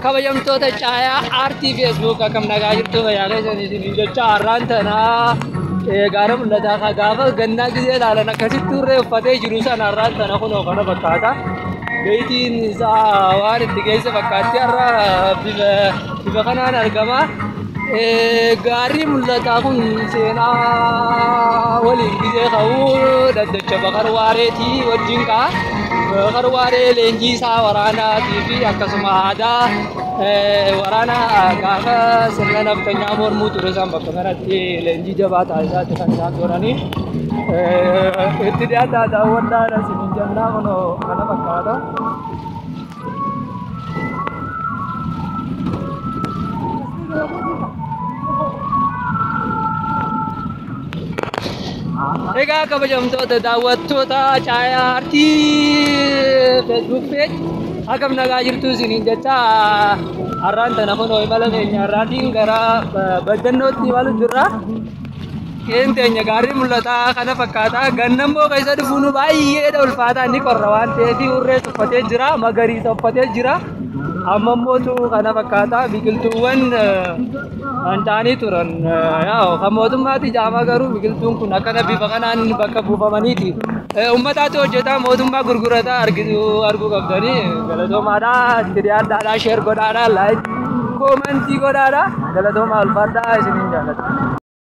Kabajamtoota caayaa aartii feesbuuk akkam nagaa jirtu fayyaa keessan isiniin jecha har'aan tanaa gaara mul'ataa ka gaafa gannaa gisee ilaalan akkasitti hurree uffatee jiru sana har'aan tana kunoo kana fakkaata. Beeytiin isaa waan itti geesse fakkaatti har'a bifa kanaan argama. Gaarri mul'ataa kun seenaa waliin gisee ka'uu dhaddacha Bakar Waareetii wajjin ka'a. Bakar Waaree leenjii isaa waraanaatii fi akkasuma aadaa waraana gaafa sirna naftanyaa mormuu ture isaan bakka kanatti leenjii jabaa taasisaatti kan isaan turanii. Itti dhiyaataa daawwadhaa isiniin jennaa kunoo kana fakkaata. Egaa kabajamtoota daawwattoota caayaa aartii feesbuuk peej akkam nagaa jirtu isiniin jecha har'aan tana kunoo imala keenya har'aatiin gara baddannootti imalu jirra. Qeen teenya gaarri mul'ataa kana fakkaata. Gannammoo keessa dhufuun baay'eedha ulfaataa inni qorra waan ta'eef hurrees uffatee jira magariisa uffatee jira. Amma immootu kana fakkaata biqiltuuwwan manca'anii turan kan mootummaatti jaamaa garuu biqiltuun kun akkana bifa kanaan bakka buufamaniiti. Uummataatu hojjetaa mootummaa gurgurataa arguu qabdanii galatoomaadhaa itti dhiyaadhaadhaa sheer godhaadhaa laayik koomentii godhaadhaa galatoomaa ulfaadhaa isiniin jaalladha.